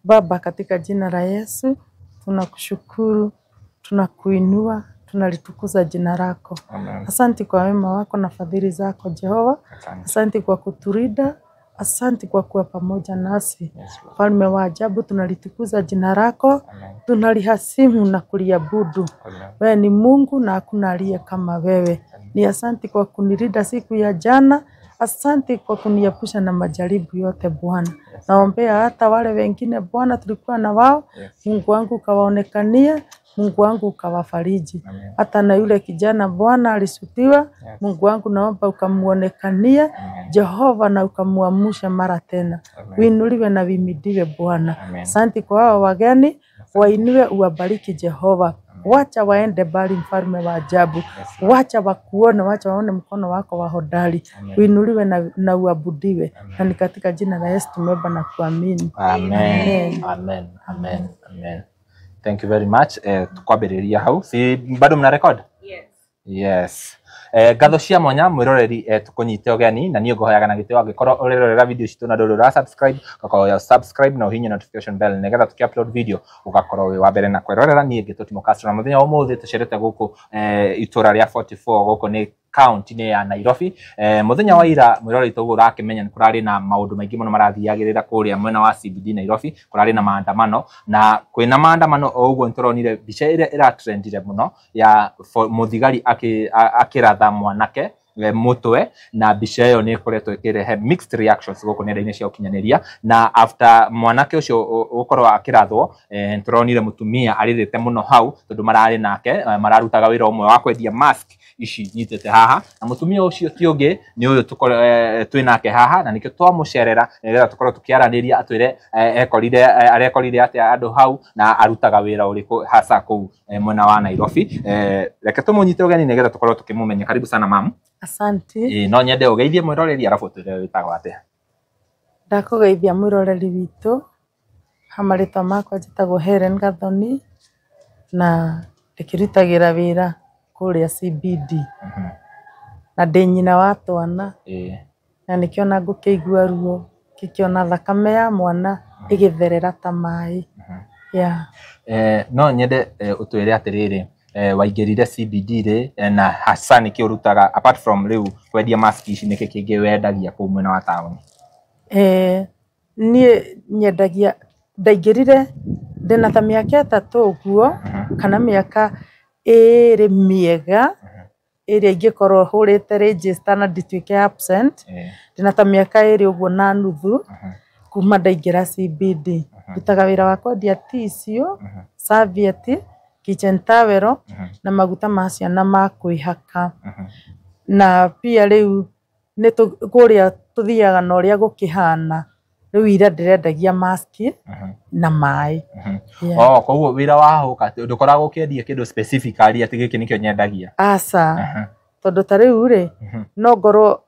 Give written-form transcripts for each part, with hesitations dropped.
Baba, katika jina la Yesu tunakushukuru, tunakuinua, tunalitukuza jina lako. Amen. Asante kwa wema wako na fadhili zako Jehova. Asante. Asante kwa kutulinda, asante kwa kuwa pamoja nasi. Yes, Lord. Mfalme wa ajabu, tunalitukuza jina lako, Amen. tunalihasimu na kuliabudu. Amen. Wewe ni Mungu na hakuna aliye kama wewe. Ni asante kwa kunilinda siku ya jana, asante kwa kuniepusha na majaribu yote Bwana. Yes. Naombea hata wale wengine Bwana tulikuwa na wao, Yes. Mungu wangu ukawaonekania, Mungu wangu ukawafariji. Amen. Hata na yule kijana Bwana alisutiwa, Yes. Mungu wangu naomba ukamuonekania Amen. Jehova na ukamuamusha mara tena. Amen. Uinuliwe na uimidiwe Bwana. Amen. Asante kwa hao wageni, wainue uwabariki Jehova. Wacha waende bali, mfalme wa ajabu. Yes, Lord. Wacha wakuone, wacha waone mkono wako wa hodari. Amen. Uinuliwe na uabudiwe. Na ni katika jina la Yesu tumeomba na kuamini. Amen. Amen. Amen. Amen. Amen. Thank you very much. Tukwambĩrĩria hau. Si bado mna record? Yes. Yes. Ngatho cia mwanya mwiroreri, tukunyite ũgeni na niĩ ngũhoyaga na gĩtĩo angĩkorwo ũrĩrorera video citũ na ndũrĩ ũra subscribe, ũgakorwo subscribe na ũhihinye notification bell nĩgetha tũkĩ upload video ũgakorwo wĩ wa mbere na kwĩrorera. Niĩ ngĩtwo Timo Castro na mũthenya wa ũmũthĩ tũcerete gũkũ itũra rĩa 44 gũkũ nĩ kaunti-inĩ ya Nairobi. Mũthenya wa ira, mwĩroreri, toguo ũrakĩmenya nĩ kũrarĩ na maũndũ maingĩ mũno marathiagĩrĩra kũrĩa mwena wa CBD Nairobi. Kũrarĩ na maandamano, na kwĩna maandamano o ũguo nĩtũronire mbica ĩrĩa ĩratrendire mũno ya mũthigari akĩratha mwanake mũtwe, na mbica ĩyo nĩ ĩkoretwo ĩkĩrehe mixed reactions gũkũ nenda-inĩ cia ũkinyanĩria. Na after mwanake ũcio gũkorwo akĩrathwo, nĩtũronire mũtumia arĩrĩte mũno hau tondũ mararĩ nake, mararutaga wĩra ũmwe wa kwendia mask ici nyitĩte haha, na mũtumia ũcio ti ũngĩ nĩ ũyũ twĩ nake haha, na nĩkĩo twamũcerera nĩgetha tũkorwo tũkĩaranĩria atwĩre ekorire arekorire atĩa andũ hau na arutaga wĩra ũrĩkũ hasa kũu mwena wa Nairobi. Reke tũmũnyite ũgeni nĩgetha tũkorwo tũkĩmũmenya. Karibu sana, mam. Asante. No nyende ũgeithie mwĩroreri arabu ũtwĩre wĩtagwo atĩa. Ndakũgeithia mwĩroreri witũ, ha marĩtwa makwa njĩtagwo Helen Gathoni na ndĩkĩrutagĩra wĩra kũrĩa CBD na ndĩ nyina wa twana na nĩkĩo ona ngũkĩigua ruo ngĩkĩona thakame ya mwana ĩgĩtherera ta maĩ, yeah. No nyende ũtwĩre atĩrĩrĩ, waingĩrire CBD rĩ, na hasa nĩkĩ ũrutaga apart from rĩu kwendia mask ici? Nĩkĩ kĩngĩ wendagia kũu mwena wa taũni? Niĩ nyendagia, ndaingĩrire ndĩna ta mĩaka 3 ũguo kana mĩaka 2 mĩega ĩrĩa ingĩkorwo hũrĩte register na ndituĩke absent. Ndĩna ta mĩaka 2 ũguo na nuthu kuma ndaingĩra CBD. Ndutaga wĩra wa kwendia tissue, serviette, kitchen towel na maguta ma ciana ma kwĩhaka. Na pia rĩu nĩ kũrĩa tũthiaga na ũrĩa gũkĩhana. Rĩu ira ndĩrendagia mask na maĩ. Yeah. Oh, koguo wĩra wa hũka ndũkoragwo ũkĩendia kĩndũ specifically atĩ gĩkĩ nĩkĩo nyendagia? Aca, tondũ ta rĩu rĩ, no ngorwo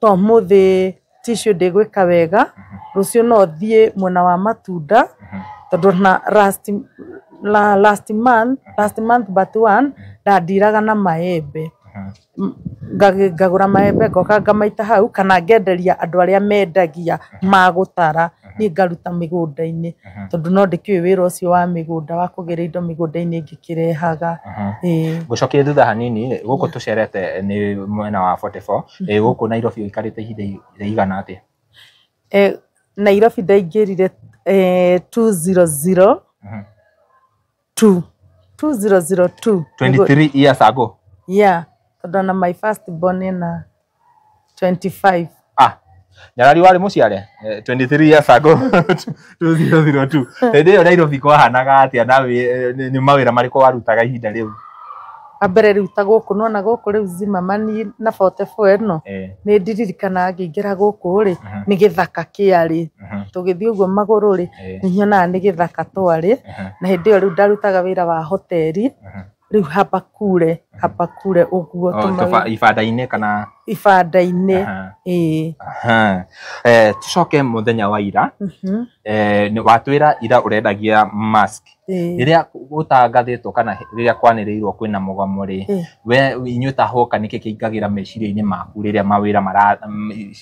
to ũmũthĩ tissue ndĩgwĩka wega, rũciũ no thiĩ mwena wa matunda, tondũ na last month but one ndandiraga na maembe. Ngagũra maembe, ngoka ngamaita hau kana ngenderia andũ arĩa mendagia magũtara, niĩ ngaruta mĩgũnda-inĩ, tondũ no ndĩkĩũĩ wĩra ũcio wa mĩgũnda wa kũgĩra indo mĩgũnda-inĩ ngĩkĩrehaga. Ĩĩ. Ngũcokie thutha hanini. Gũkũ tũcerete nĩ mwena wa 44. Gũkũ Nairobi ũikarĩte ihinda rĩigana atĩa? Nairobi ndaingĩrire 2002, 2002. 23 years ago? Yeah, tondũ na my first born ena 25. Ah, nyarari warĩ mũciare 23 years ago, 2002. Hĩndĩ ĩyo Nairobi kwahanaga atĩa na nĩ mawĩra marĩkũ warutaga ihinda rĩu? Wambere rĩu ta gũkũ nona gũkũ rĩu Zimmerman na 44 ĩno, nĩ ndirikanaga ngĩingĩra gũkũ rĩ, nĩ gĩthaka kĩarĩ. Tũgĩthiĩ ũguo magũrũ rĩ, nĩ nyonaga nĩ gĩthaka twarĩ. Na hĩndĩ ĩyo rĩu ndarutaga wĩra wa hoteri rĩu hapa kule. Hapa kule ũguo. Ibanda-inĩ kana? Ibanda-inĩ, ĩĩ. Tucoke mũthenya wa ira. Watwĩra ira ũrendagia mask. Rĩrĩa gũtangathĩtwo kana rĩrĩa kwanĩrĩirwo kwĩna mũgomo rĩ, we inyuĩ ta hoka nĩkĩ kĩingagĩra meciria-inĩ maku rĩrĩa mawĩra mara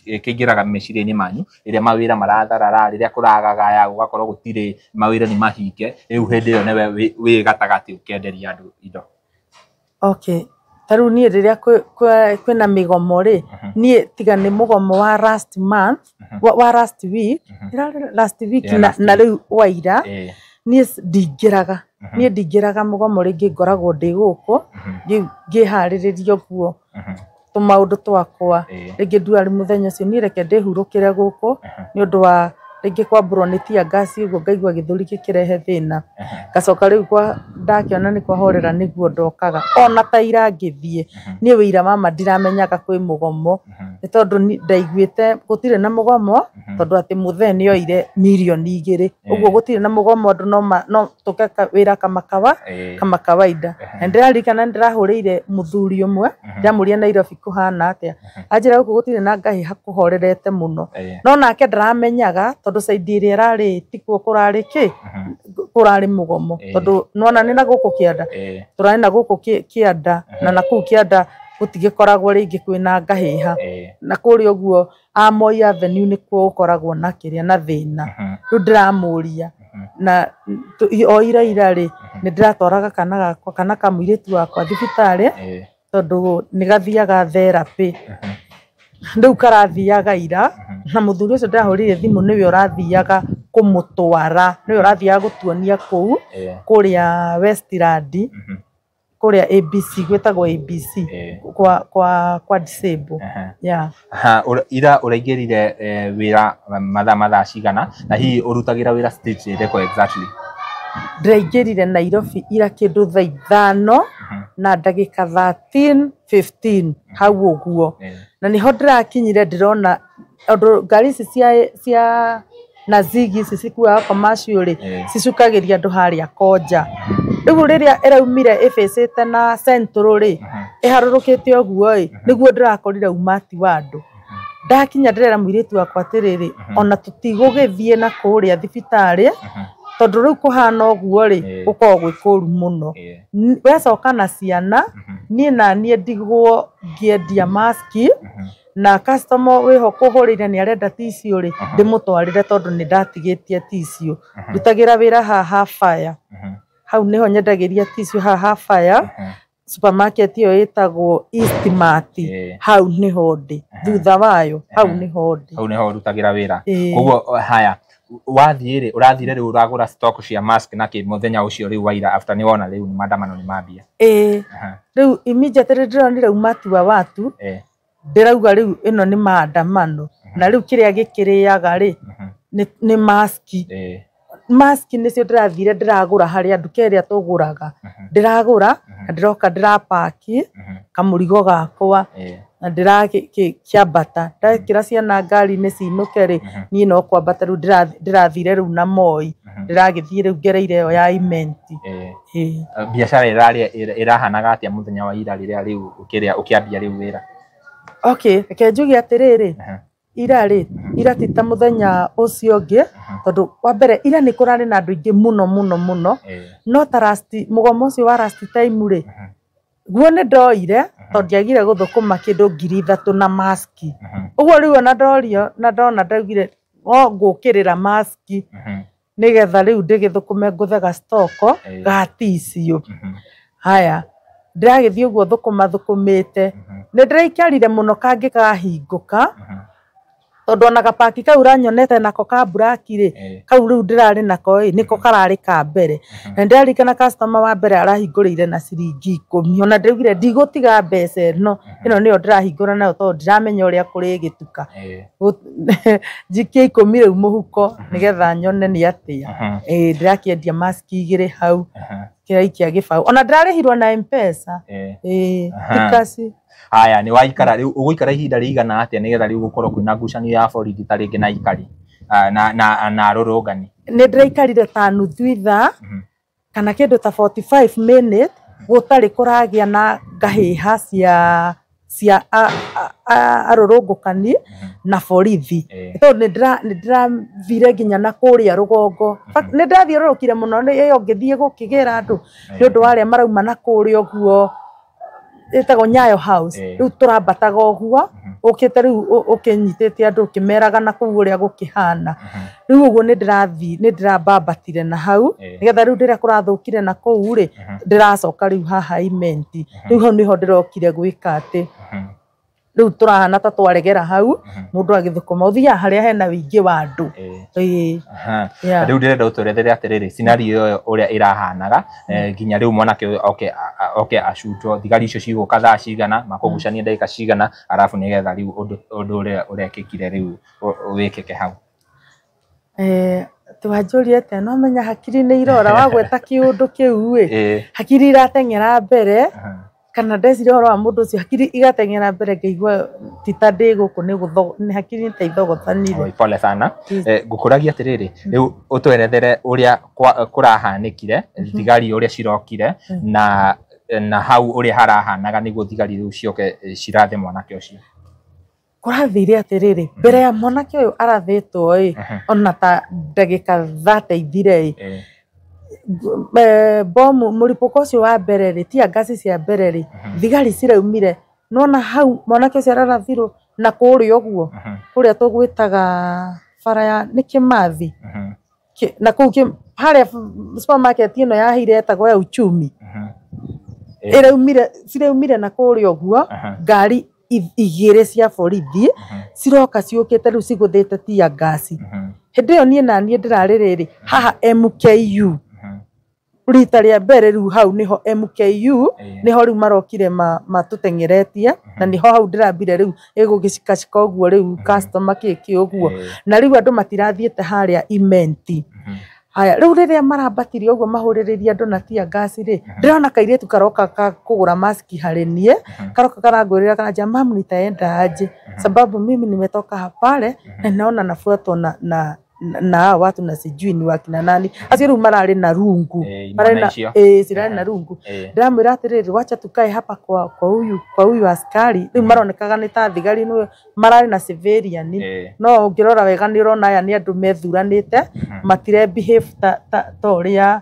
kĩingĩraga meciria-inĩ manyu rĩrĩa mawĩra maratharara, rĩrĩa kũragagaya gũgakorwo gũtirĩ mawĩra nĩ mahinge, rĩu hĩndĩ ĩyo nĩwe wĩ gatagatĩ ũkĩenderia andũ indo? Okay, ta rĩu niĩ rĩrĩa kwĩna mĩgomo rĩ, niĩ tiga nĩ mũgomo wa last month, wa last week, last week na rĩu wa ira, niĩ ndingĩraga, niĩ ndingĩraga mũgomo rĩngĩ, ngoragwo ndĩ gũkũ ngĩharĩrĩria ũguo tũmaũndũ twakwa. Rĩngĩ nduarĩ mũthenya ũcio, niĩ reke ndĩhurũkĩre gũkũ nĩ ũndũ wa rĩngĩ kwambũrwo nĩ tear gas ũguo ngaigua gĩthũri gĩkĩrehe thĩna. Ngacoka rĩu ndakĩona nĩ kwahorera nĩguo ndokaga. Ona ta ira ngĩthiĩ, niĩ wĩira mama ndiramenyaga kwĩ mũgomo, nĩ tondũ ndaiguĩte gũtirĩ na mũgomo, tondũ atĩ mũthee nĩ oire 2 mirioni, ũguo gũtirĩ na mũgomo, andũ no tũke wĩra kama kawaida. Na nĩndĩraririkana nĩndĩrahũrĩire mũthuri ũmwe, ndĩramũria Nairobi kũhana atĩa, anjĩra gũkũ gũtirĩ na ngahĩha, kũhorerete mũno. No nake ndaramenyaga tondũ side ĩrĩa ĩrarĩ tikuo kũrarĩ kĩ kũrarĩ mũgomo, tondũ nĩwona nĩ na gũkũ kĩanda, tũrarĩ na gũkũ kĩanda, na nakũu kĩanda gũtigĩkoragwo rĩngĩ kwĩna ngahĩha, na kũrĩa ũguo Moi Avenue nĩkuo gũkoragwo na kĩrĩa na thĩna. Rĩu ndĩramũria na o ira ira rĩ, nĩ ndĩratwaraga kana gakwa, kana ka mũirĩtu wakwa thibitarĩ, tondũ nĩ gathiaga therapy. Rĩu karathiaga ira, na mũthuri ũcio ndĩrahũrire thimũ nĩwe ũrathiaga kũmũtwara, nĩwe ũrathiaga gũtuonia kũu kũrĩa Westland, kũrĩa ABC, gwĩtagwo ABC, kwa disable, yeah. Ira ũraingĩrire wĩra mathaa cigana, na hihi ũrutagĩra wĩra stage ĩrĩkũ exactly? Ndĩraingĩrire Nairobi ira kĩndũ thaa 5 na ndagĩka 13 15 hau ũguo, na nĩho ndĩrakinyire ndĩrona ũndũ ngari ici cia Nazigi ici cikuaga commercial rĩ, cicukagĩria andũ harĩa Konja. Rĩu rĩrĩa ĩraumire ĩbĩcĩte na Central rĩ, ĩharũrũkĩte ũguo ĩ, nĩguo ndĩrakorire umati wa andũ. Ndakinya ndĩrera mũirĩtu wakwa atĩrĩrĩ, ona tũtigũgĩthiĩ na kũrĩa thibitarĩ, tondũ rĩu kũhana ũguo rĩ, gũkoragwo gwĩ kũru mũno. Wecoka na ciana, niĩ na niĩ ndigwo ngĩendia maski, na customer wĩho kũhũrĩire nĩ arenda tissue rĩ, ndĩmũtwarĩre tondũ nĩ ndatigĩtie tissue. Ndutagĩra wĩra haha Fire, hau nĩho nyendagĩria tissue, haha Fire supermarket ĩyo ĩtagwo Eastmart, hau nĩho ndĩ, thutha wayo hau nĩho ndĩ. Hau nĩho ũrutagĩra wĩra. Koguo haya, wathiĩ rĩ, ũrathire rĩu ũragũra stock cia mask na kĩ mũthenya ũcio rĩu wa ira, after nĩ wona rĩu maandamano nĩ mambia? Ĩĩ. Rĩu immediately ndĩronire umati wa watu, ndĩrauga rĩu ĩno nĩ maandamano, na rĩu kĩrĩa gĩkĩrĩaga rĩ nĩ maski. Maski nĩcio ndĩrathire ndĩragũra harĩa nduka ĩrĩa tũgũraga, ndĩragũra na ndĩroka ndĩrapaki kamũrigo gakwa na ndĩrakĩambata, ndekĩra ciana ngari-inĩ cinũke rĩ, niĩ no kwambata rĩu ndĩrathire rĩu na Moi, ndĩragĩthiĩ rĩu ngereire ĩyo ya Imenti. Ĩĩ. Biacara ĩrarĩ ĩrahanaga atĩa mũthenya wa ira rĩrĩa rĩu ũkĩrĩa ũkĩambia rĩu wĩra? Okay, reke njuge atĩrĩrĩ, ira rĩ, ira ti ta mũthenya ũcio ũngĩ, tondũ wa mbere ira nĩ kũrarĩ na andũ aingĩ mũno mũno mũno, no ta last mũgomo ũcio wa last time rĩ, guo nĩ ndoire tondũ ndiagire gũthũkũma kĩndũ 3,000 na maski. Ũguo rĩu ona ndorio na ndona ndaugire no ngũkĩrĩra maski nĩgetha rĩu ndĩgĩthũkũme ngũthe stock ga tissue. Haya, ndĩragĩthiĩ ũguo thũkũma thũkũmĩte, nĩ ndĩraikarire mũno kangĩ kahingũka, tondũ ona gapaki kau ũranyonete nako ka black rĩ, kau rĩu ndĩrarĩ nako ĩ, nĩko kararĩ ka mbere. Na ndĩraririkana customer wa mbere arahingũrĩire na ciringi 10, ona ndĩraugire ndigũtiga mbeca ĩno, ĩno nĩyo ndĩrahingũra nayo tondũ ndiramenya ũrĩa kũrĩgĩtuka. Njikie 10 rĩu mũhuko nĩgetha nyone nĩ atĩa. Ĩĩ, ndĩrakĩendia maski igĩrĩ hau, kĩraikia gĩbaũ, ona ndĩrarĩhirwo na M-Pesa. Ĩĩ, ti cash. Haya, nĩ waikara rĩu ũgũikara ihinda rĩigana atĩa nĩgetha rĩu gũkorwo kwĩna ngucanio ya borithi ta rĩngĩ na aikari na arũrũngani? Nĩ ndĩraikarire ta nuthu ithaa kana kĩndũ ta 45 minutes. Gũtarĩ kũragĩa na ngahĩha cia arũrũngũkani na borithi. Tondũ nĩ ndĩrathire nginya na kũrĩa rũgongo. Nĩ ndathiũrũrũkire mũno ĩyo ngĩthiĩ gũkĩgĩra andũ nĩ ũndũ wa arĩa marauma na kũrĩa ũguo ĩtagwo Nyayo House. Rĩu tũrambataga ũguo ũkĩte rĩu ũkĩnyitĩte andũ ũkĩmeraga na kũu ũrĩa gũkĩhana. Rĩu ũguo nĩ ndĩrathiĩ nĩ ndĩrambambatire na hau nĩgetha rĩu rĩrĩa kũrathũkire na kũu rĩ ndĩracoka rĩu haha Imenti. Rĩu hau nĩho ndĩrokire gwĩka atĩ rĩu tũrahana ta twaregera hau mũndũ agĩthũkũma ũthiaga harĩa hena wĩingĩ wa andũ. Rĩu ndĩrenda ũtũerethere atĩrĩrĩ scenario ĩyo ũrĩa ĩrahanaga nginya rĩu mwanake ũyũ oke acutwo thigari icio cigũka thaa cigana makũgucania ndagĩka cigana arabu nĩgetha rĩu ũndũ ũrĩa ũrekĩkire rĩu wĩkĩke hau. Twanjũria atĩa no menya hakiri nĩ irora wagweta kĩũndũ kĩu ĩ hakiri irateng'era mbere kana ndeciria ũhoro wa mũndũ ũcio hakiri igateng'era mbere ngaigua ti ta ndĩ gũkũ nĩ hakiri nĩ ta ithogothanire. Pole sana. Ngũkũragia atĩrĩrĩ rĩu ũtwerethere ũrĩa kũrahanĩkire thigari ũrĩa cirokire na hau ũrĩa harahanaga nĩguo thigari rĩu cioke cirathe mwanake ũcio. Kũrathire atĩrĩrĩ mbere ya mwanake ũyũ arathĩtwo ĩ ona ta ndagĩka 30 ithire ĩ bomu mũripũko ũcio wa mbere rĩ tia ngasi cia mbere rĩ thigari ciraumire nona hau mwanake ũcio ararathirwo na kũrĩa ũguo kũrĩa tũgwĩtaga bara ya nĩ Kĩmathi na kũu harĩa supermarket ĩno yaheire ĩtagwo ya Uchumi ĩraumire ciraumire na kũrĩa ũguo ngari igĩrĩ cia borithi ciroka ciũkĩte rĩu cigũthĩte tia ngasi. Hĩndĩ ĩyo niĩ naniĩ ndĩrarĩ rĩrĩ haha MKU rita rĩa mbere rĩu hau nĩho MKU nĩho rĩu marokire matũteng'eretie na nĩho hau ndĩrambire rĩu ĩgũgĩcikacika ũguo rĩu customer kĩkĩ ũguo na rĩu andũ matirathiĩte harĩa Imenti. Haya rĩu rĩrĩa marambatire ũguo mahũrĩrĩria andũ na tia ngasi rĩ ndĩrona kairĩtu karoka ka kũgũra maski harĩ niĩ karoka karangwĩrĩra karanjia mamu nitaenda aje sababu mimi nimetoka pale na naona nafuatwa na watu na sijui ni wakina nani acio rĩu mararĩ na rungu cirarĩ na rungu. Ndĩramwĩra atĩrĩrĩ wacha tukae hapa kwa huyu askari rĩu maronekaga nĩ ta thigari nĩ mararĩ na civilian no ũngĩrora wega nĩ ũrona aya nĩ andũ methuranĩte matire behave ta ũrĩa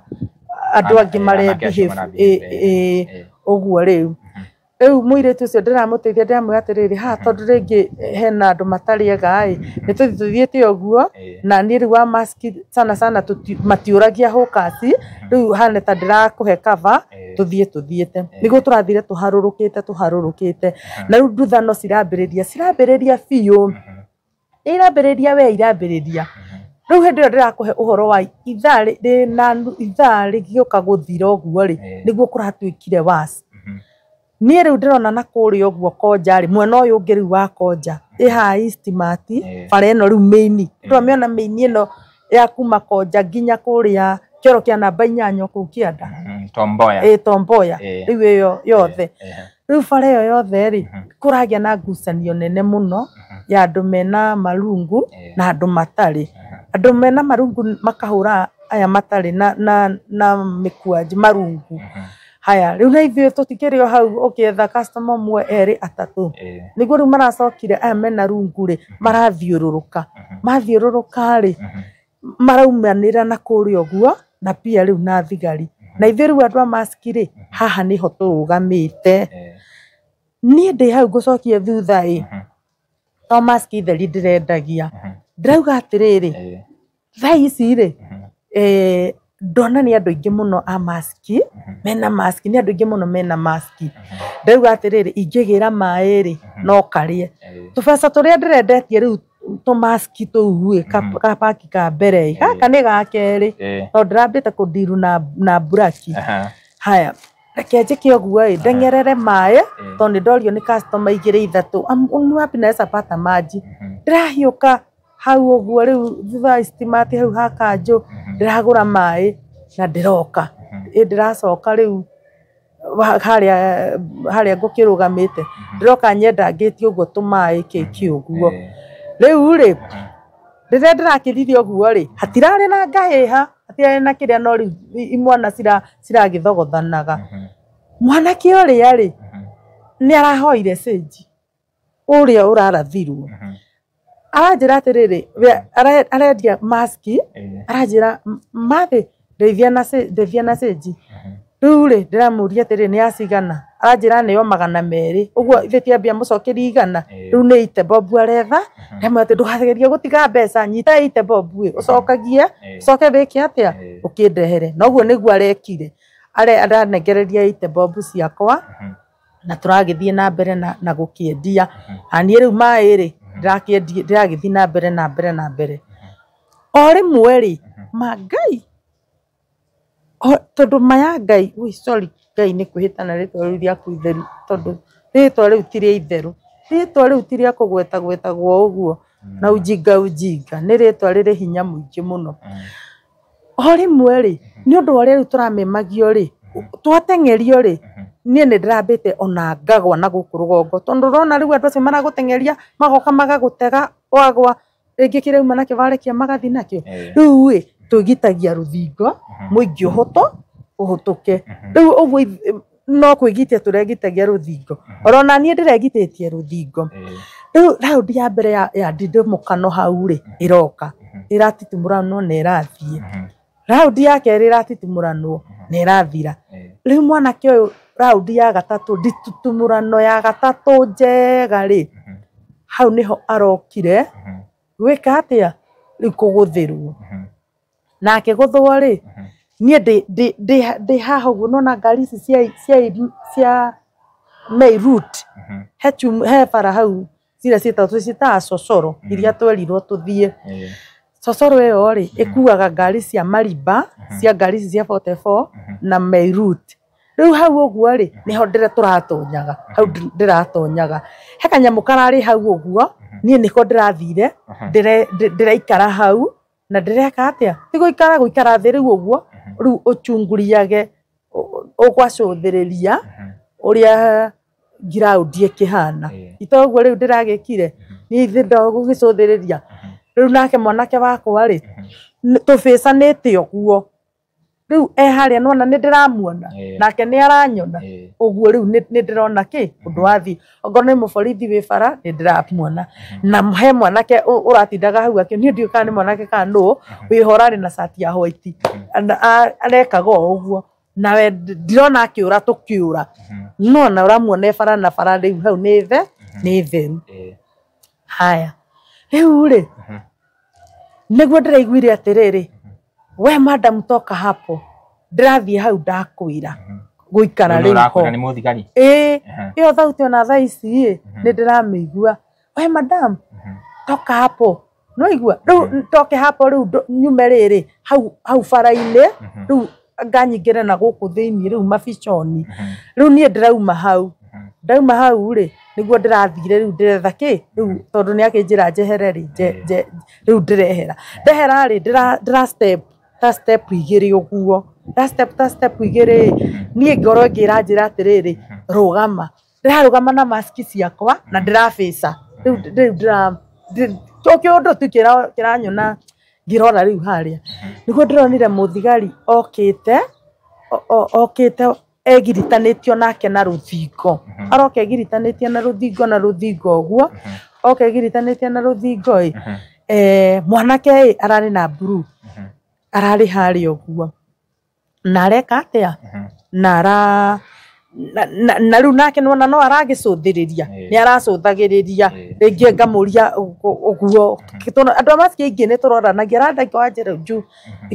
andũ angĩ mare behave ũguo rĩu. Rĩu mũirĩtu ũcio ndĩramũteithia ndĩramwĩra atĩrĩrĩ haha tondũ rĩngĩ hena andũ matarĩ ega ĩ nĩ tũthiĩ tũthiĩte ũguo na niĩ rĩu wa maski sana sana matiũragia hũkasi rĩu hana ta ndĩrakũhe cover tũthiĩ tũthiĩte nĩguo tũrathire tũharũrũkĩte na rĩu nduthano cirambĩrĩria biũ irambĩrĩria we irambĩrĩria. Rĩu hĩndĩ ĩyo ndĩrakũhe ũhoro wa ithaa ithaa rĩgĩũka gũthira ũguo rĩ nĩguo kũratuĩkire worse. Niĩ rĩu ndĩrona na kũrĩa ũguo Konja rĩ mwena ũyũ ũngĩ rĩu wa Konja ĩ haha Eastmart bara ĩno rĩu main ndĩramĩona main ĩno ya kuma Konja nginya kũrĩa kĩoro kĩa namba 8 kũu kĩanda Tomboya Tomboya rĩu ĩyo yothe rĩu bara ĩyo yothe rĩ kũragĩa na ngucanio nene mũno ya andũ mena marungu na andũ matarĩ. Andũ mena marungu makahũra aya matarĩ na mĩkwanjũ marungu. Haya rĩu na ithuĩ tũtikĩrĩ o hau ũkĩetha customer ũmwe erĩ atatũ nĩguo rĩu maracokire aya mena rungu rĩ marathiũrũrũka mathiũrũrũka rĩ maraumanĩra na kũrĩa ũguo na pia rĩu na thigari na ithuĩ rĩu andũ a maski rĩ haha nĩho tũrũgamĩte. Niĩ ndĩ hau ngũcokia thutha ĩ to maski theri ndĩrendagia ndĩrauga atĩrĩrĩ thaa ici rĩ ndona nĩ andũ aingĩ mũno a maski mena maski nĩ andũ aingĩ mũno mena maski ndĩrauga atĩrĩrĩ ingĩgĩra maĩ rĩ no karĩe tũbeca tũrĩa ndĩrendetie rĩu tũmaski tũu ĩ kapaki ka mbere ĩ gaka nĩ ga kerĩ tondũ ndĩrambĩte kũndiru na mburaki. Haya reke njĩke ũguo ĩ ndeng'erere maĩ tondũ nĩ ndorio nĩ customer igĩrĩ ithatũ ni wapi naweza pata maji ndĩrahiũka hau ũguo rĩu thutha wa Eastmart hau ha kanjũ ndĩragũra maĩ na ndĩroka ĩ ndĩracoka rĩu harĩa ngũkĩrũgamĩte ndĩroka nyendangĩtie ũguo tũmaĩ kĩkĩ ũguo. Rĩu rĩ rĩrĩa ndĩrakĩrire ũguo rĩ hatirarĩ na ngahĩha hatirarĩ na kĩrĩa no rĩu imwana ciragĩthogothanaga. Mwanake ũrĩa rĩ nĩ arahoire cĩnji ũrĩa ũrarathirwo. Aranjĩra atĩrĩrĩ, we arendia maski, aranjĩra mathĩ ndeithia na ndeithia na cĩnji. Rĩu rĩ ndĩramũria atĩrĩrĩ nĩ acigana, aranjĩra nĩyo 200, ũguo ithe tiambia mũcokerie 100, rĩu nĩ ite bobu aretha. Ndamwĩra atĩ ndũkagerie gũtiga mbeca, nyita ite bobu ĩ ũcokagie, ũcoke wĩke atĩa, ũkĩndehere. Na ũguo nĩguo arekire, aranengereria ite bobu ciakwa na tũragĩthiĩ na mbere na gũkĩendia. Na niĩ rĩu maĩ rĩ ndĩragĩthiĩ na mbere na mbere na mbere. O rĩmwe rĩ ma Ngai, tondũ maya Ngai, ui sorry Ngai nĩ kwĩhĩtana rĩtwa rĩu rĩaku itheru, tondũ rĩtwa rĩu ti rĩa itherũ, rĩtwa rĩu ti rĩa kũgwetagwetagwo ũguo na ujinga ujinga, nĩ rĩtwa rĩrĩ hinya mũingĩ mũno. O rĩmwe rĩ nĩ ũndũ wa ũrĩa rĩu tũramemagio rĩ, twateng'erio rĩ, niĩ nĩ ndĩrambĩte ona ngagwa na gũkũ rũgongo, tondũ ũrona rĩu andũ acio maragũteng'eria magoka magagũtega wagwa rĩngĩ kĩrĩa uma nakĩo warekia magathiĩ nakĩo. Rĩu ĩ twĩgitagia rũthingo mũingĩ ũhũtũke. Rĩu ũguo no kwĩgitia tũregitagia rũthingo, orona niĩ ndĩregitĩtie rũthingo. Rĩu raundi ya mbere ya ndindimũkano hau rĩ ĩroka ĩratitimũranwo na ĩrathiĩ, raundi ya kerĩ ĩratitimũranwo na ĩrathira. Rĩu mwanake ũyũ raundi ya gatatũ, ndititimũrano ya gatatũ njega rĩ, hau nĩho arokire gwĩka atĩa, rĩu kũgũthĩrwo. Na akĩgũthwo rĩ, niĩ ndĩ haha ũguo nona ngari ici cia Main Route, he bara hau ciria ciĩtagwo ciĩtaga cocoro iria twerirwo tũthiĩ. Cocoro ĩyo rĩ ĩkuaga ngari cia Mariba, cia ngari ici cia 44 na Main Route. Rĩu hau ũguo rĩ nĩho tũratonyaga, hau ndĩratonyaga. He kanyamũ kararĩ hau ũguo, niĩ nĩko ndĩrathire, ndĩraikara hau na ndĩreka atĩa, ti gũikara gũikara thĩ rĩu ũguo, rĩu ũchunguriage ũgacũthĩrĩria ũrĩa ngiraundi ĩkĩhana. Itoguo rĩu ndĩragĩkire, niĩ ithe ndagũgĩcũthĩrĩria. Rĩu nake mwanake wakwa rĩ tũbĩcanĩte ũguo, rĩu e harĩa nona nĩ ndĩramuona nake nĩ aranyona ũguo, rĩu nĩ ndĩrona kĩ ũndũ wathiĩ. Ongorwo nĩ mũborithi wĩ bara nĩ ndĩramuona, na he mwanake ũratindaga hau akĩ niĩ ndiũĩ kana nĩ mwanake kana nũ wĩho ũrarĩ na cati ya white, arekaga o ũguo, nawe ndirona akĩũra tũkĩũra, no na ũramuona e bara na bara rĩu hau nĩ nĩ theru. Haya rĩu rĩ nĩguo ndĩraiguire atĩrĩrĩ, we madam toka hapo, ndĩrathiĩ hau ndakwĩra gũikara rĩu ho. Nĩ mũthigari? Ĩĩ, ĩyo thauti ona thaa ici ĩ nĩ ndĩramĩigua, we madam toka hapo, nĩwaigua rĩu toke hapo rĩu nyume rĩrĩ hau bara-inĩ rĩu nganyingĩre na gũkũ thĩiniĩ rĩu mabiconi. Rĩu niĩ ndĩrauma hau, ndauma hau rĩ nĩguo ndĩrathire rĩu ndĩretha kĩ rĩu, tondũ nĩ akĩnjĩra njehere rĩ, rĩu ndĩrehera, ndehera rĩ ndĩra step ta step igĩrĩ ũguo, nda step ta step igĩrĩ, niĩ ngoro ĩngĩ ĩranjĩra atĩrĩrĩ rũgama, ndĩrarũgama na maski ciakwa na ndĩrabaca rĩu ndĩra kĩũndũ tu kĩranyona ngĩrora rĩu harĩa, nĩguo ndĩronire mũthigari okĩte okĩte egiritanĩtio nake na rũthingo, aroka egiritanĩtie na rũthingo na rũthingo ũguo, oka egiritanĩtie na rũthingo ĩ, mwanake ĩ ararĩ na blue, ararĩ harĩa ũguo na areka atĩa, na na rĩu nake nĩwona no aragĩcũthĩrĩria, nĩ aracũthagĩrĩria rĩngĩ ngamũria ũguo, andũ a maski aingĩ nĩ tũroranagia, aranda wanjĩra juu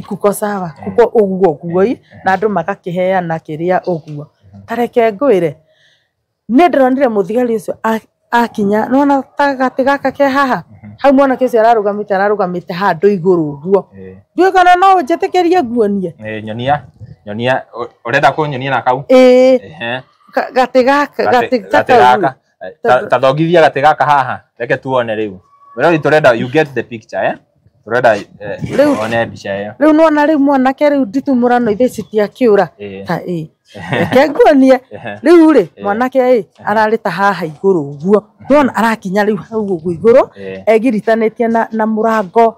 kuko sawa kuko ũguo ũguo ĩ, na andũ magakĩheana kĩrĩa ũguo. Ta reke ngwĩre, niĩ ndĩronire mũthigari ũcio akinya, nĩwona ta gatĩ gaka ke haha, hau mwanake ũcio ararũgamĩte ararũgamĩte handũ igũrũ ũguo, ndiũĩ kana no ũnjĩtĩkĩrie nguonie. Nyonia nyonia, ũrenda kũnyonia na kau? Ĩĩ, gatĩ gaka, gatĩ ta kau. Ta thongithia gatĩ gaka haha, reke tuone rĩu. Rĩu tũrenda you get the picture, eh? Tũrenda one mbica ĩyo. Rĩu nĩwona rĩu mwanake rĩu nditumũrano ithe citiakĩũra. Ta ĩ. Reke nguonie. Rĩu rĩ mwanake ĩ ararĩ ta haha igũrũ ũguo, nĩwona arakinya rĩu hau ũguo igũrũ egiritanĩtie na mũrango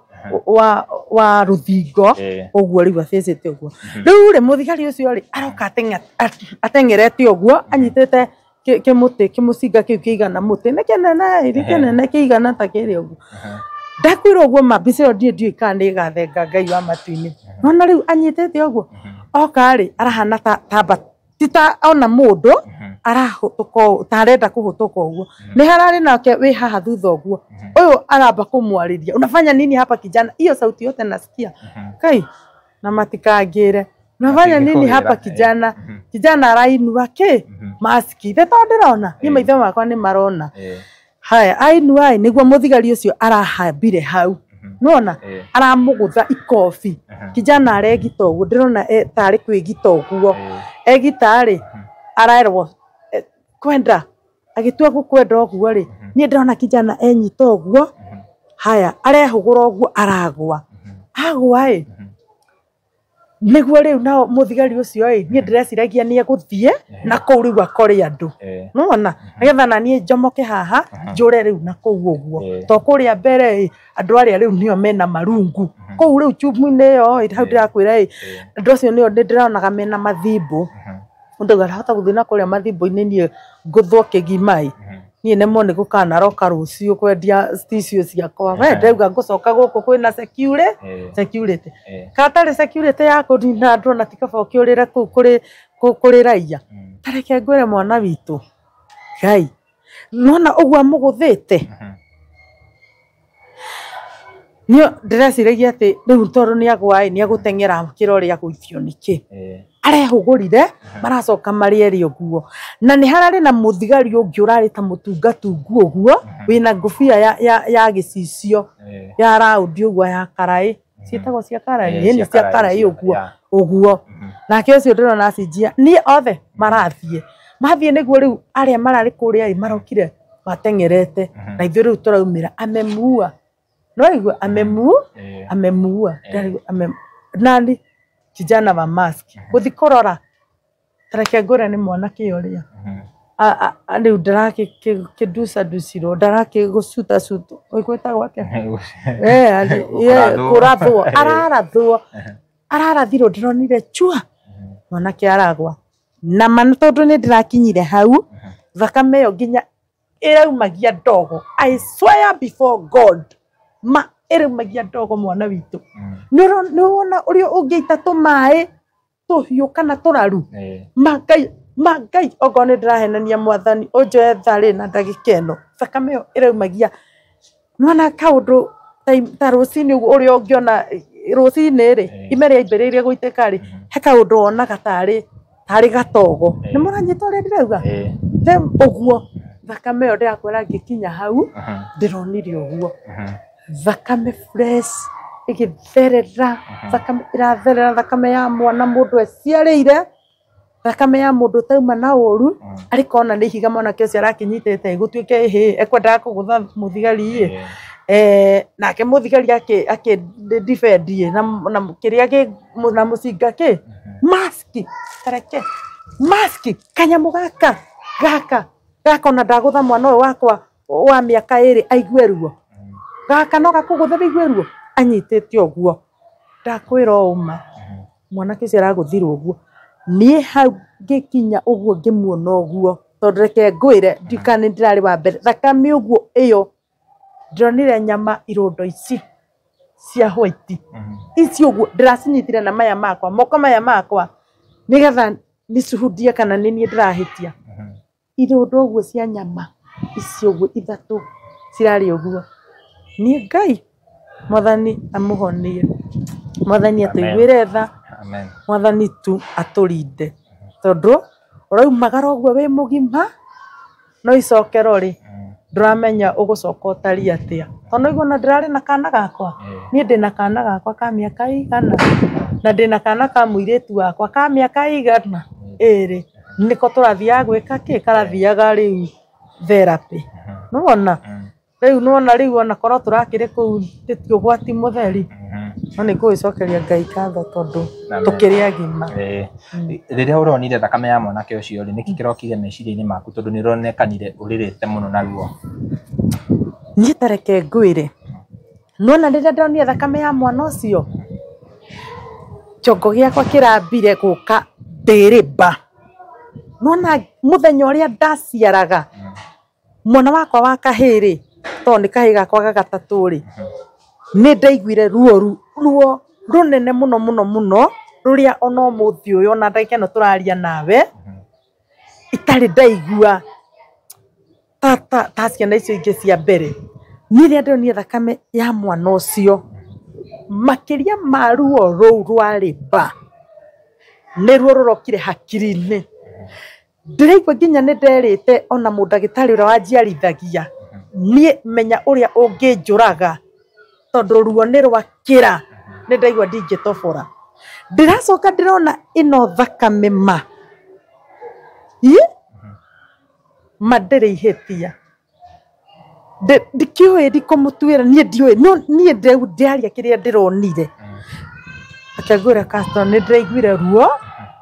wa rũthingo ũguo rĩu abĩcĩte ũguo. Rĩu rĩ mũthigari ũcio rĩ aroka ateng'erete ũguo anyitĩte kĩmũtĩ kĩmũcinga kĩu kĩigana mũtĩ nĩ kĩnene ĩ kĩnene kĩigana ta kĩrĩa ũguo. Ndakwĩra ũguo ma mbica ĩyo ndiĩ ndiũĩ kana nĩ ĩgathenga Ngai wa matu-inĩ. Nona rĩu anyitĩte ũguo oka rĩ arahana ta ta ti ta ona mũndũ arahũtũka ũũ ta arenda kũhũtũka ũguo. Nĩ hararĩ nake wĩ haha thutha ũguo ũyũ aramba kũmwarĩria unafanya nini hapa kijana, hiyo sauti yote nasikia kai na matikangĩre unafanya nini hapa kijana, kijana arainua kĩ maski the tondũ ndĩrona niĩ maitho makwa nĩ marona. Haya ainua ĩ nĩguo mũthigari ũcio arahambire hau nona aramũgũtha ikobi kijana aregita ũguo ndĩrona tarĩ kwĩgita ũguo egita rĩ arerwo kwenda agĩtua gũkwenda ũguo rĩ niĩ ndĩrona kijana enyita ũguo haya arehũgũra ũguo aragwa agwa ĩ nĩguo rĩu nao mũthigari ũcio ĩ niĩ ndĩreciragia nĩ egũthiĩ na kũu rĩu akore andũ nona nĩgetha na niĩ njomoke haha njũre rĩu na kũu ũguo to kũrĩa mbere ĩ andũ arĩa rĩu nĩo mena marungu kũu rĩu chumu-inĩ ĩyo ĩ hau ndĩrakwĩra ĩ andũ acio nĩo ndĩronaga mena mathimbo ũndũ arahota gũthiĩ na kũrĩa mathimbo-inĩ niĩ ngũthwo kĩgima ĩ niĩ nemwo nĩ gũkanaroka rũciũ kwendia tissue ciakwa we ndauga ngũcoka gũkũ kwĩna security katarĩ security ya kũnina andũ ona ti kaba ũkĩũrĩre kũu kũrĩ raia. Ta reke ngwĩre mwana witũ Ngai nona ũguo amũgũthĩte niĩ ndĩreciragia atĩ rĩu tondũ nĩ agwa ĩ nĩ egũteng'era kĩrore agũithio nĩkĩ arehũgũrire maracoka marĩ erĩ ũguo na nĩ hararĩ na mũthigari ũngĩ ũrarĩ ta mũtungatungu ũguo wĩna ngũbia ya gĩcicio ya raundi ũguo ya karaĩ ciĩtagwo cia karaĩ ĩni cia karaĩ ũguo ũguo nake ũcio ndĩrona acinjia niĩ othe marathiĩ mathiĩ nĩguo rĩu arĩa mararĩ kũrĩa ĩ marokire mateng'erete na ithuĩ rĩu tũraumĩra amemua no amemuua amemuua nani kijana wa mask gũthi kũrora tareke ngwĩre nĩ mwanake ũrĩa rĩu ndarakĩnducanducirwo ndarakĩgũcutacutwo gwĩtagwo atĩa kũrathwo ararathwo ararathirwo ndĩronire chua mwanake aragwa na ma tondũ nĩ ndĩrakinyire hau thakame ĩyo nginya ĩraumagia ndogo. I swear before God ma ĩraumagia ndogo mwana witũ. Nĩ wona ũrĩa ũngĩita tũmaĩ tũhiũ kana tũraru ma Ngai okorwo nĩ ndĩrahenania mwathani ũnjoe tharĩ na ndagĩka ĩno thakame ĩyo ĩraumagia nĩwona kaũndũ ta rũcinĩ ũguo ũrĩa ũngĩona rũcinĩ rĩ ime rĩambĩrĩirie gũitĩka rĩ he kaũndũ wonaga tarĩ gatogo nĩ mũranyita ũrĩa ndĩrauga ũguo thakame ĩyo ndĩrakwĩra ngĩkinya hau ndĩronire ũguo thakame fresh ĩgĩtherera thakame ĩratherera thakame ya mwana mũndũ eciarĩire thakame ya mũndũ ũtauma na ũru arĩ kona nĩ ihiga mwanake ũcio arakĩnyitĩte gũtuĩke ĩhĩ ekwendaga kũgũtha mũthigari ĩ nake mũthigari akĩ defend ĩ na kĩrĩa kĩ na mũcinga kĩ maski tareke maski kanyamũ gaka gaka gaka ona ndagũtha mwana ũyũ wakwa wa mĩaka ĩrĩ aigue ruo gaka no gakũgũthe wĩigue ruo anyitĩte ũguo ndakwĩra ũma mwanake ũcio aragũthirwo ũguo niĩ hau ngĩkinya ũguo ngĩmuona ũguo tondũ reke ngwĩre ndikana nĩ ndĩrarĩ wa mbere thakame ũguo ĩyo ndĩronire nyama irondo ici cia white ici ũguo ndĩracinyitire na maya makwa moko maya makwa nĩgetha nĩcuhundie kana nĩ niĩ ndĩrahĩtia irondo ũguo cia nyama ici ũguo ithatũ cirarĩ ũguo niĩ Ngai mwathani amũhonie mwathani atũiguĩre tha mwathani tu atũrinde tondũ ũraumagara ũguo wĩ mũgima no icokero rĩ ndũramenya ũgũcoka ũtariĩ atĩa tondũ nĩguo ona ndĩrarĩ na kana gakwa niĩ ndĩna kana gakwa ka mĩaka igana na ndĩna kana ka mũirĩtu wakwa ka mĩaka igana ĩrĩ nĩko tũrathiaga gwĩka kĩ karathiaga rĩu therapy nĩwona rĩu nĩwona rĩu ona korwo tũrakĩrĩ kũu ti ũgwati mũtheri no nĩ ngũgĩcokeria Ngai ngatho tondũ tũkĩrĩ agima. Rĩrĩa ũronire thakame ya mwanake ũcio rĩ nĩkĩ kĩrokire meciria-inĩ maku tondũ nĩ ũronekanire ũrĩrĩte mũno na ruo? Niĩ ta reke ngwĩre Nona rĩrĩa ndonire thakame ya mwana ũcio, kĩongo gĩakwa kĩrambire gũka ndĩrĩmba. Nona mũthenya ũrĩa ndaciaraga mwana wakwa wa kahĩĩ, tondũ nĩ kahĩĩ gakwa ga gatatũ rĩ, nĩ ndaiguire ruo ruo rũnene mũno mũno mũno, rũrĩa ona ũmũthĩ ũyũ ona ndagĩka ĩno tũraria nawe itarĩ ndaigua ta ciana icio ingĩ cia mbere. Niĩ rĩrĩa ndonire thakame ya mwana ũcio, makĩria ma ruo rũu rwa rĩmba, nĩruo rũrokire hakiri-inĩ. Ndĩraigua nginya nĩ nderĩte ona mũndagĩtarĩ ũrĩa wanjiarithagia, niĩ menya ũrĩa ũngĩnjũraga tondũ ruo nĩ rwakĩra, nĩ ndaigua ndingĩtobora. Ndĩracoka ndĩrona ĩno thakame ma ma ndĩrĩ ihĩtia. Ndikĩũĩ ndikũmũtuĩra, niĩ ndiũĩ, no niĩ ndĩraria kĩrĩa ndĩronire. Reke ngwĩre Caston, nĩ ndĩraiguire ruo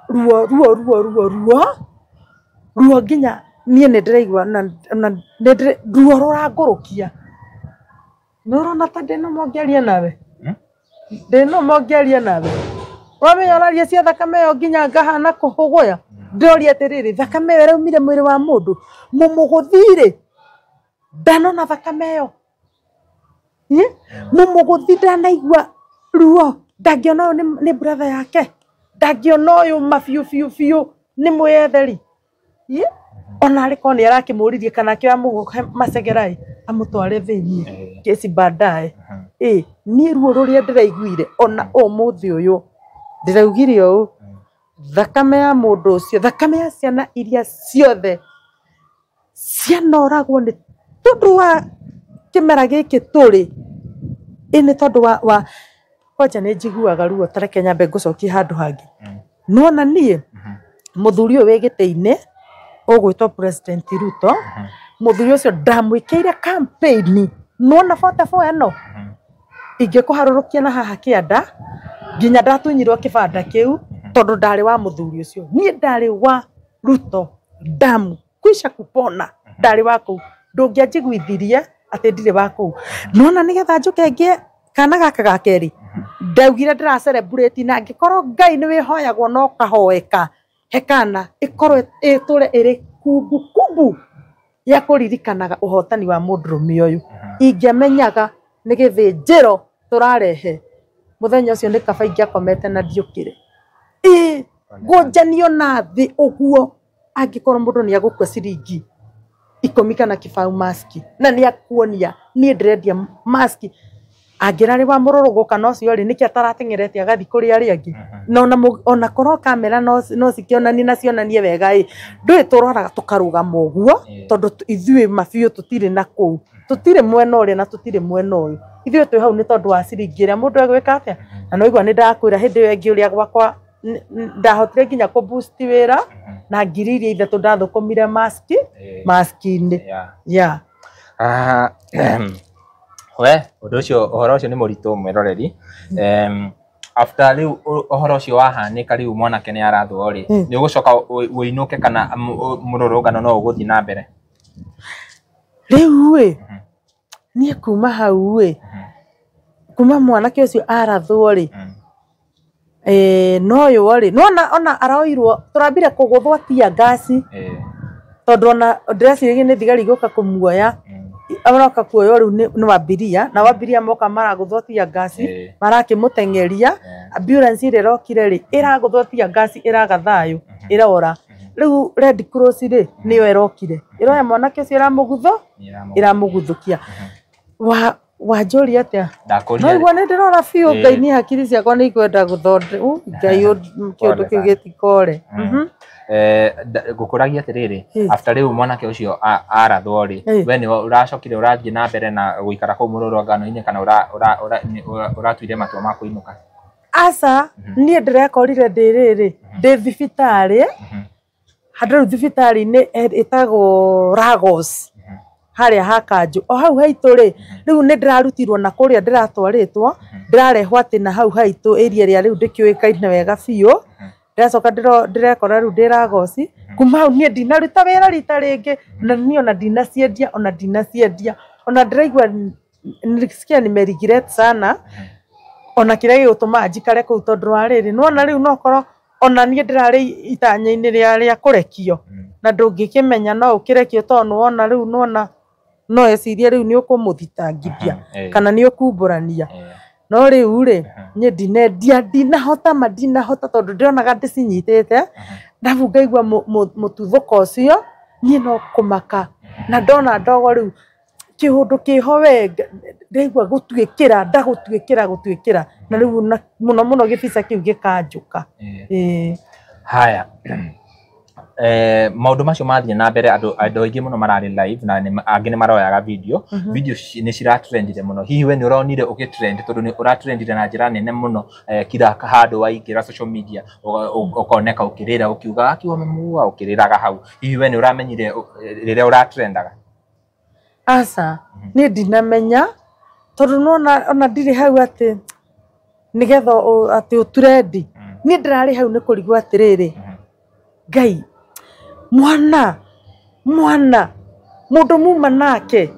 ruo ruo ruo ruo ruo ruo nginya niĩ nĩ ndĩraigua na ruo rũrangũrũkia. Nĩ ũrona ta ndĩ nũma ũngĩaria nawe? Ndĩ nũma ũngĩaria nawe? Wamenya ũraria cia thakame ĩyo nginya ngahana kũhũgũya. Ndĩroria atĩrĩrĩ, thakame ĩyo ĩraumire mwĩrĩ wa mũndũ, mũmũgũthi rĩ, ndanona thakame ĩyo. Mũmũgũthi ndanaigua ruo, ndangĩona ũyũ nĩ brother yake, ndangĩona ũyũ ma biũ biũ biũ nĩ mwĩyetheri. Ona arĩ korwo nĩ arakĩmũririe kana akĩoya mũgũke macegerai amũtware thĩiniĩ kesi baadaye. Niĩ ruo rũrĩa ndĩraiguire ona ũmũthĩ ũyũ, ndĩraugire ũũ, thakame ya mũndũ ũcio, thakame ya ciana iria ciothe cianoragwo nĩ tondũ wa kĩmera gĩkĩ tũrĩ, ĩ nĩ tondũ wa kwanja nĩ njiguaga ruo, ta reke nyambe ngũcokie handũ hangĩ. Nĩwona niĩ mũthuri ũyũ wĩ gĩtĩ-inĩ ũgwĩtwo President Ruto, mũthuri ũcio ndamwĩkĩire campaign. Nĩwona 44 ĩno ingĩkũharũrũkia na haha kĩanda nginya ndatunyirwo kĩbanda kĩu, tondũ ndarĩ wa mũthuri ũcio. Niĩ ndarĩ wa Ruto damu kwisha kupona, ndarĩ wa kũu. Ndũngĩanjiguithirie atĩ ndirĩ wa kũu. Nĩwona nĩgetha njũke ngĩe kana gaka ga kerĩ, ndaugire ndĩra celebrate, na angĩkorwo Ngai nĩ wĩhoyagwo na ũkahoeka, he kana ĩkorwo ĩtũre ĩrĩ kumbukumbu ya kũririkanaga ũhotani wa mũndũrũme ũyũ. Ingĩamenyaga nĩ gĩthĩnjĩro tũrarehe mũthenya ũcio, nĩ kaba ingĩakomete na ndiũkĩre. Ĩ ngũnjanio na thĩ ũguo, angĩkorwo mũndũ nĩ agũkua ciringi 10 kana kĩbaũ maski, na nĩ akuonia niĩ ndĩrendia maski, angĩrarĩ wa mũrũrũgũ kana ũcio rĩ, nĩkĩ atarateng'erete agathiĩ kũrĩ arĩa angĩ? Na ona korwo kamera no cikĩonanie na cionanie wega ĩ, ndũĩ tũroraga tũkarũgama ũguo, tondũ ithuĩ mabiũ tũtirĩ na kũu, tũtirĩ mwena ũrĩa na tũtirĩ mwena ũyũ, ithuĩ twĩ hau nĩ tondũ wa ciringi ĩrĩa mũndũ egwĩka atĩa. Na no igua nĩ ndakwĩra hĩndĩ ĩyo ĩngĩ ũrĩa gwakwa ndahotire nginya kũ boost wĩra na ngiri iria ithatũ ndathũkũmire maski maski-inĩ. Yeah. We ũndũ ũcio, ũhoro ũcio nĩ mũritũ, mwĩroreri. After rĩu ũhoro ũcio wahanĩka, rĩu mwanake nĩ arathwo rĩ, nĩ ũgũcoka ũinũke kana mũrũrũngano no ũgũthiĩ na mbere? Rĩu ĩ, niĩ kuma hau ĩ, kuma mwanake ũcio arathwo rĩ, no ũyũ rĩ, nĩwona ona aroirwo, tũrambire kũgũthwo tear gas, tondũ ona ndĩreciragia nĩ thigari igũka kũmuoya, aroka kuoywo rĩu nĩ wambiria, na wambiria moka maragũthwo tear gas, marakĩmũteng'eria. Ambulance ĩrĩa ĩrokire rĩ, ĩragũthwo tear gas, ĩraga thayũ, ĩrora. Rĩu Red Cross rĩ, nĩyo ĩrokire ĩroya mwanake ũcio, ĩramũgutho ĩramũguthũkia. Wa wanjũria atĩa? Ndakũria. No igua nĩ ndĩrora biũ. Ngai, niĩ hakiri ciakwa nĩ ikwenda gũthonde Ngai, kĩũndũ kĩu gĩtikore. Ngũkũragia atĩrĩrĩ, after rĩu mwanake ũcio arathwo rĩ, we nĩ ũracokire ũrathiĩ na mbere na gũikara kũu mũrũrũngano-inĩ kana ũratuire matua ma kũinũka? Aca, niĩ ndĩrekorire ndĩ rĩrĩ, ndĩ thibitarĩ handũ rĩu thibitarĩ-inĩ ĩtagwo Lagos, harĩa ha Kanjũ o hau haitũ rĩ. Rĩu nĩ ndĩrarutirwo na kũrĩa ndĩratwarĩtwo, ndĩrarehwo atĩ na hau haitũ area ĩrĩa rĩu ndĩkĩũĩkaine wega biũ. Ndĩracoka ndĩrekora rĩu ndĩ Lagos. Kuma hau niĩ ndinaruta wĩra rita rĩngĩ, na niĩ ona ndinaciendia, ona ndinaciendia, ona ndĩraigua Nilisikia nimeregret sana ona kĩrĩa gĩgũtũma njikare kũu tondũ wa rĩrĩ nĩwona rĩu nokorwo ona niĩ ndĩrarĩ itanya-inĩ rĩa kũrekio na ndũngĩkĩmenya no ũkĩrekio tondũ nĩwona rĩu nĩwona no ecirie rĩu nĩ ũkũmũthitangithia kana nĩ ũkumbũrania no rĩu rĩ niĩ ndinendia ndinahota ma ndinahota tondũ ndĩronaga ndĩcinyitĩte ndabu ngaigua mũtuthũko ũcio niĩ no kũmaka na ndona ndogo rĩu kĩũndũ kĩho we ndaigua gũtuĩkĩra ndagũtuĩkĩra gũtuĩkĩra na rĩu mũno mũno gĩbica kĩu gĩkanjũka. Haya, maũndũ macio mathiĩ na mbere andũ aingĩ mũno mararĩ live na angĩ nĩ maroyaga video. Video nĩ ciratrendire mũno. Hihi we nĩ ũronire ũgĩtrend tondũ nĩ ũratrendire na njĩra nene mũno kila handũ waingĩra social media ũkoneka ũkĩrĩra ũkiuga aki wamemuua ũkĩrĩraga hau. Hihi we nĩ ũramenyire rĩrĩa ũratrendaga? Aca, niĩ ndinamenya tondũ nĩwona ona ndirĩ hau atĩ nĩgetha atĩ ũtrendi. Niĩ ndĩrarĩ hau nĩ kũrigwo atĩrĩrĩ, Ngai mwana mwana mũndũ muma nake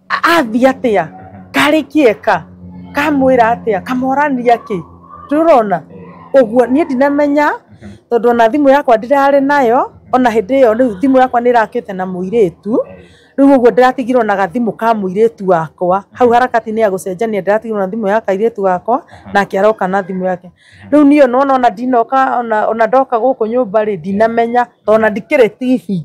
athiĩ atĩa karĩkie ka kamwĩra atĩa kamorania kĩ ndũrona ũguo. Niĩ ndinamenya tondũ ona thimũ yakwa ndĩrarĩ nayo ona hĩndĩ ĩyo rĩu thimũ yakwa nĩ ĩrakĩte na mũirĩtu rĩu ũguo ndĩratigirwo na gathimũ ka mũirĩtu wakwa hau harakati-inĩ ya gũcenjania ndĩratigirwo na thimũ ya kairĩtu gakwa nake aroka na thimũ yake rĩu niĩ nona ona ndinoka ona ndoka gũkũ nyũmba rĩ ndinamenya tondũ ona ndikĩrĩ TV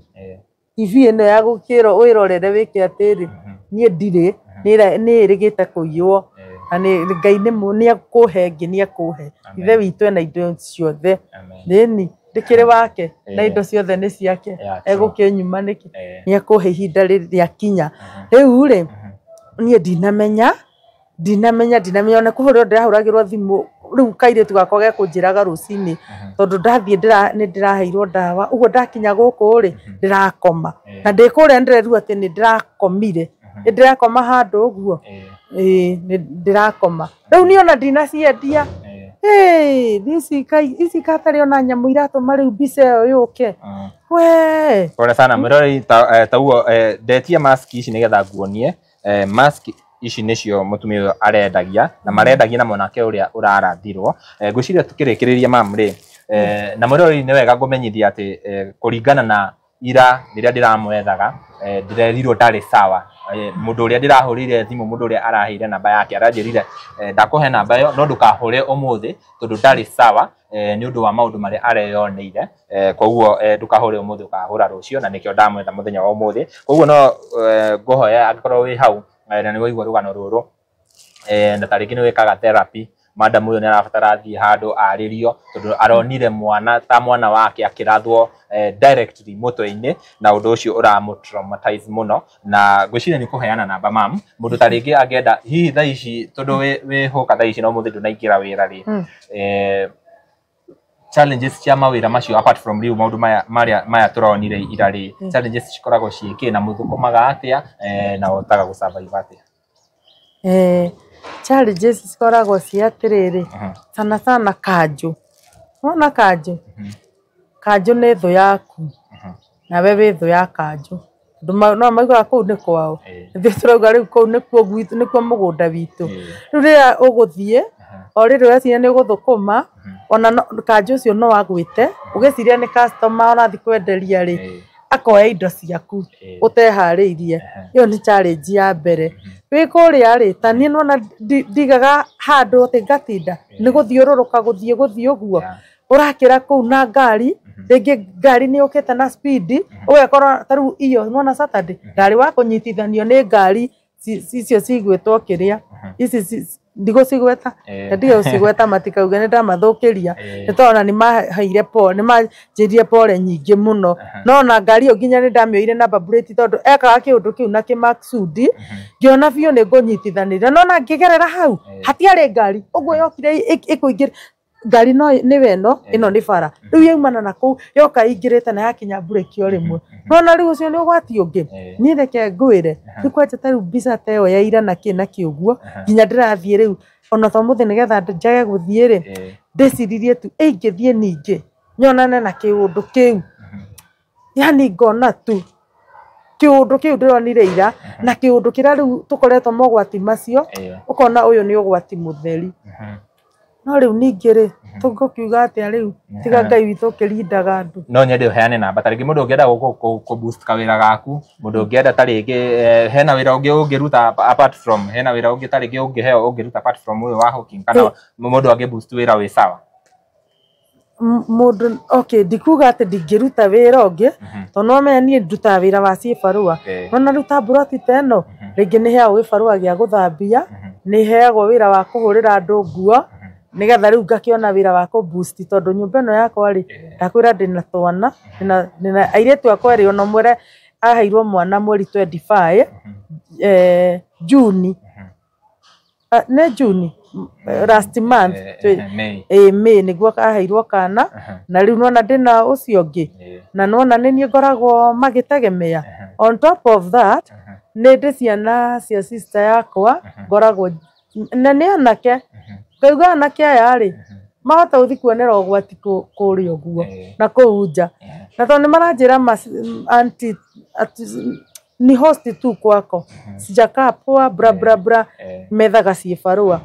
TV ĩno ya gũkĩrwo wĩrorere wĩke atĩrĩ niĩ ndirĩ nĩ ĩrĩgĩte kũiywo na Ngai nĩ ekũhe ĩngĩ nĩ ekũhe ithe witũ ena indo ciothe nĩni ndĩkĩrĩ wake na indo ciothe nĩ ciake egũkĩnyuma nĩkĩ nĩ ekũhe ihinda rĩakinya rĩu rĩ niĩ ndinamenya ndinamenya ndinamenya ona kũhũrĩrwo ndĩrahũragĩrwo thimũ rĩu kairĩtu gakwa gekũnjĩraga rũcinĩ tondũ ndathiĩ nĩ ndĩraheirwo ndawa ũguo ndakinya gũkũ rĩ ndĩrakoma na ndĩ kũrĩa nĩndĩrerwo atĩ nĩ ndĩrakomire nĩ ndĩrakoma handũ ũguo nĩ ndĩrakoma rĩu niĩ ona ndinaciendia ici katarĩ ona nyamũ iratũma rĩu mbica ĩyo yũke we pole sana mwĩroreri tauo ndetia mask ici nĩgetha nguonie mask ici nĩcio mũtumia ũyũ arendagia na marendagia na mwanake ũrĩa ũrarathirwo. Ngwĩciria tũkĩrĩkĩrĩria mam rĩ na mwĩroreri nĩ wega ngũmenyithia atĩ kũringana na ira rĩrĩa ndĩramwethaga ndĩrerirwo ndarĩ sawa. Mũndũ ũrĩa ndĩrahũrĩire thimũ mũndũ ũrĩa araheire namba yake aranjĩrire ndakũhe namba ĩyo no ndũkahũre ũmũthĩ tondũ ndarĩ sawa nĩ ũndũ wa maũndũ marĩa areyoneire koguo ndũkahũre ũmũthĩ ũkahũra rũciũ na nĩkĩo ndamwetha mũthenya wa ũmũthĩ. Koguo no ngũhoya angĩkorwo wĩ hau na nĩ waigua rũgano rũrũ na ta rĩngĩ nĩ wĩkaga therapy madam ũyũ nĩ arabatara athiĩ handũ arĩrio tondũ aronire mwana ta mwana wake akĩrathwo directly mũtwe-inĩ na ũndũ ũcio ũramũ traumatize mũno na ngwĩciria nĩ kũheana namba mam mũndũ ta rĩngĩ angĩenda hihi thaa ici tondũ wĩ hũka thaa ici na ũmũthĩ ndũnaingĩra wĩra rĩ challenges cia mawĩra macio apart from rĩu maũndũ maya maya tũronire ira rĩ challenges cikoragwo ciĩ kĩ na mũthũkũmaga atĩa na ũhotaga gũ survive atĩa? Challenges cikoragwo ci atĩrĩrĩ sana sana kanjũ wona kanjũ kanjũ nĩ thũ yaku nawe wĩ thũ ya kanjũ andũ no maugaga kũu nĩ kwao ithuĩ tũrauga rĩu kũu nĩkuo gwitũ nĩkuo mũgũnda witũ rĩu rĩrĩa ũgũthiĩ o rĩrĩ ũreciria nĩ ũgũthũkũma ona kanjũ ũcio no agwĩte ũgĩciria nĩ customer ũrathiĩ kwenderia rĩ akoya indo ciaku ũteharĩirie ĩyo nĩ challenge ya mbere. Wĩ kũrĩa rĩ ta niĩ nĩwona ndigaga handũ atĩ ngatinda nĩ gũthiũrũrũka gũthiĩ gũthiĩ ũguo ũrakĩra kũu na ngari rĩngĩ ngari nĩ yũkĩte na speed ũgekora ta rĩu iyo nĩwona Saturday ndarĩ wa kũnyitithanio nĩ ngari icio cigwĩtwo kĩrĩa ici ndigũcigweta ndige gũcigweta matikauge nĩ ndamathũkĩria nĩ tondũ ona nĩ maheire pole nĩ manjĩrire pole nyingĩ mũno no ona ngari ĩyo nginya nĩ ndamĩoire number plate tondũ ekaga kĩũndũ kĩu na kĩmaksudi ngĩona biũ nĩ ngũnyitithanĩria no ona ngĩgerera hau hatiarĩ ngari ũguo yokire ĩkũingĩra ngari no nĩwe ĩno ĩno nĩ bara rĩu yaumana na kũu yoka ĩingĩrĩte na yakinya mburĩki o rĩmwe nona rĩu ũcio nĩ ũgwati ũngĩ niĩ reke ngwĩre rĩu kwanja ta rĩu mbica ta ĩyo ya ira na kĩ na kĩ ũguo nginya ndĩrathiĩ rĩu ona ta ũmũthĩ nĩgetha njage gũthiĩ rĩ ndĩciririe tu ingĩthiĩ ningĩ nyonane na kĩũndũ kĩu yani ngona tu Kĩũndũ kĩu ndĩronire ira na kĩũndũ kĩrĩa rĩu tũkoretwo mogwati macio, ũkona ũyũ nĩ ũgwati mũtheri. No rĩu ningĩ rĩ, tũngũkiuga atĩa rĩu tiga Ngai witũ ũkĩrindaga andũ. No nyende ũheane namba, ta rĩngĩ mũndũ ũngĩenda kũ boost kawĩra gaku, mũndũ ũngĩenda ta rĩngĩ hena wĩra ũngĩ ũngĩruta apart from, hena wĩra ũngĩ ta rĩngĩ ũngĩheo ũngĩruta apart from ũyũ wa hawking, kana mũndũ angĩ boost wĩra wĩ sawa? Mũndũ, okay, ndikuga atĩ ndingĩruta wĩra ũngĩ, tondũ no menya niĩ ndutaga wĩra wa ciĩbarũa. No naruta mburoti ta ĩno, rĩngĩ nĩ heagwo gĩbarũa gĩa gũthambia, nĩ heagwo wĩra wa kũhũrĩra andũ nguo, nĩgetha rĩu ngakĩona wĩra wa kũ boost, tondũ nyũmba ĩno yakwa rĩ, ndakwĩra ndĩna twana, ndĩna airĩtu akwa erĩ, ona ũmwe aheirwo mwana mweri 25 Juni, nĩ Juni last month. May. Ĩ, May nĩguo aheirwo kana. Na rĩu nona ndĩna ũcio ũngĩ, na nona nĩ niĩ ngoragwo magĩtegemea. On top of that, nĩ ndĩ ciana cia sister yakwa ngoragwo na nĩ anake. Ngauga anake aya rĩ, mahota gũthiĩ kuonera ũgwati kũrĩa ũguo na kũu nja, na tondũ nĩ maranjĩra, "Aunty, ni host tu kwako, sijakaa poa, bra bra bra." Methaga ciĩbarũa.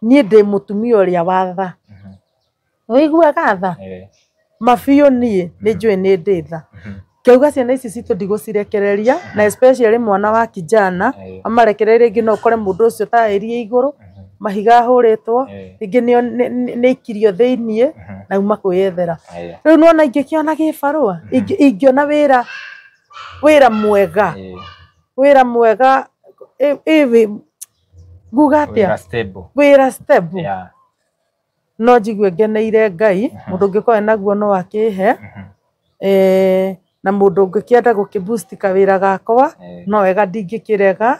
Niĩ ndĩ mũtumia ũrĩa wa tha, wĩiguaga tha mabiũ. Niĩ nĩ njũĩ nĩ ndĩ tha. Ngauga ciana ici citũ ndigũcirekereria, na especially mwana wa kijana. Amarekererie, rĩngĩ no ũkore mũndũ ũcio ta ĩria igũrũ mahiga ahũrĩtwo, rĩngĩ nĩ aikirio thĩiniĩ na uma kwĩyethera. Rĩu nĩwona ingĩkĩona gĩbarũa, ingĩona wĩra mwega, wĩra mwega, nguga atĩa? Wĩra stable. Wĩra stable. No njigue ngeneire Ngai. Mũndũ ũngĩkorwo naguo no akĩhe, na mũndũ ũngĩkĩenda gũkĩ boost kawĩra gakwa, no wega, ndingĩkĩrega.